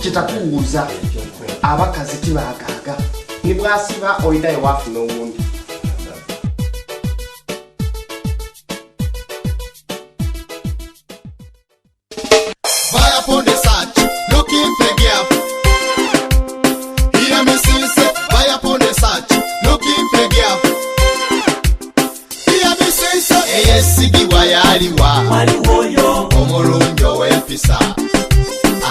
Kitakuwuuza abakazi tibagaaga ni bwasiba oidhayo waafuna owundi. Fire upon the search, looking for girl. Hear me sing, say, fire upon the search, looking for girl. Hear me sing, say, eyesigibwa yaliwa Waliwoyo, omulungi ow'empisa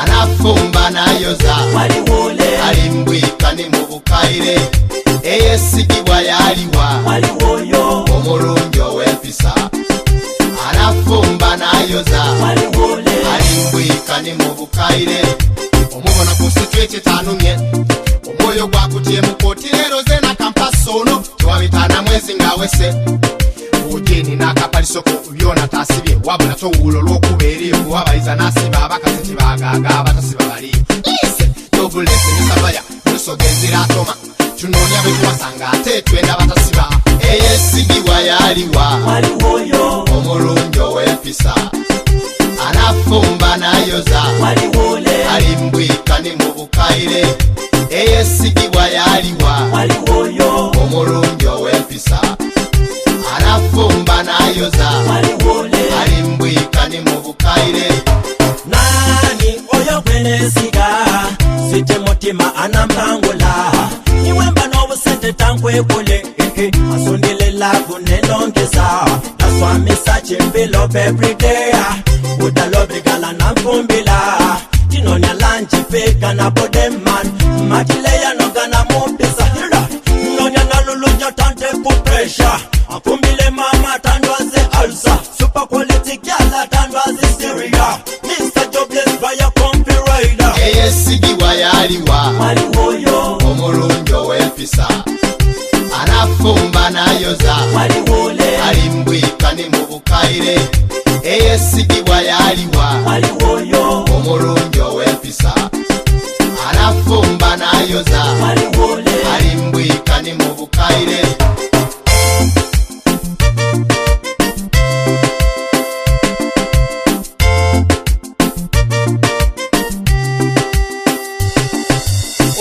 anafumba n'ayoza waliwole, ali mbwika ni mu bukaire eyesigibwa yaliwa waliwoyo, omulungi ow'empisa anafumba n'ayoza waliwole, ali mbwika ni mu bukaire omubona ku situeti tanumye omwoyo gwakutyemukoti leero ze nakampasa ono tewabitaana mwezi ng'awese ojeni n'akapalisoko byona tasibye wabula towuula olw'okuba eriyo kuwabaliza n'asiba abakazi tibagaaga abatasiba baliyo ise tobulese nisabaya lusoga enzira atoma tunoonya betuwasanga ate twenda batasiba eyesigibwa yaliwa waliwoyo, omulungi ow'empisa anafumba n'ayoza waliwole, ali mbwika ni mu bukaire eyesigibwa yaliwa waliwoyo, omulungi ow'empisa anafumba n'ayoza waliwole. ali mbwika ni mu bukaire Nani oyo gwenesiga site mutima anampangula niwemba n'obusente tankwekule ehe asundile lavu nenongeza naswamisa chimbilobe everyday udalobigala nanfumbila tinonya lanji pika na bodeman matileyanogana mupisa hira nonya nalulunya tante ku pressure afumbile mama tandwaze alsa super quality gyala tandwaze syria Mr. Jobless fire comfy rider eyesigibwa yaliwa waliwoyo omulungi ow'empisa anafumba n'ayoza waliwole ali mbwika ni mu bukaire eyesigibwa yaliwa waliwoyo omulungi ow'empisa anafumba n'ayoza waliwole ali mbwika ni mu bukaire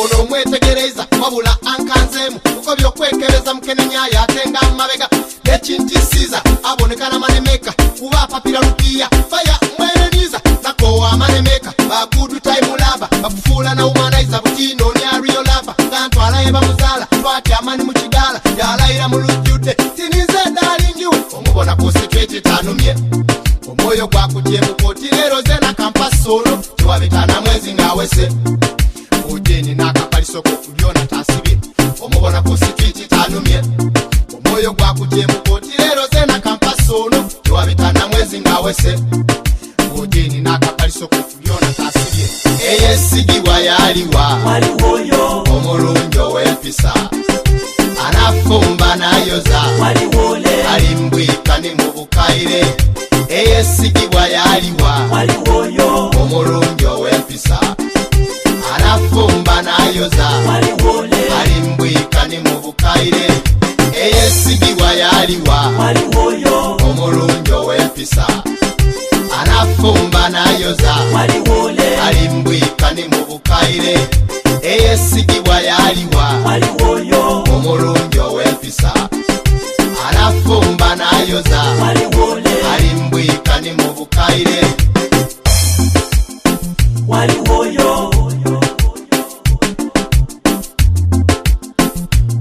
ono omwetegereza wabula ankanzeemu kuko byokwekebeza mukenenyayo ate nga mabega nekintisiza abonekana manemeka kuba apapira lupiya faya mweneniza nakowa amanemeka bagudu taimulava bakufuula naumwanaiza butino nyariyo lava gantwalaye bamuzaala twatyamani mu kidaala yalayira mu lujjudde tinize edalingiwe omubona ku situeti tanumye omwoyo gwakutyemukoti leero ze nakampasa ono tewabitaana mwezi ng'awese ojeni n'akapalisoko byona tasibye omubona ku situiti tanumye omwoyo gwakutyemukoti leero ze nakampasa ono tewabitaana mwezi ng'awese ojeni n'akapalisoko byona tasibye eyesigibwa yaliwa waliwoyo omulungi ow'empisa anafumba n'ayoza waliwole ali mbwika ni mu bukaire eyesigibwa yaliwa waliwoyo omulungi ow'empisa anafumba n'ayoza waliwole ali mbwika ni mu bukaire eyesigibwa yaliwa waliwoyo omulungi ow'empisa anafumba n'ayoza waliwole ali mbwika ni mu bukaire eyesigibwa yaliwa waliwoyo omulungi ow'empisa anafumba n'ayoza waliwole ali mbwika ni mu bukaire waliwoyo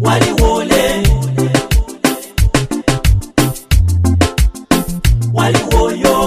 waliwole waliwoyo.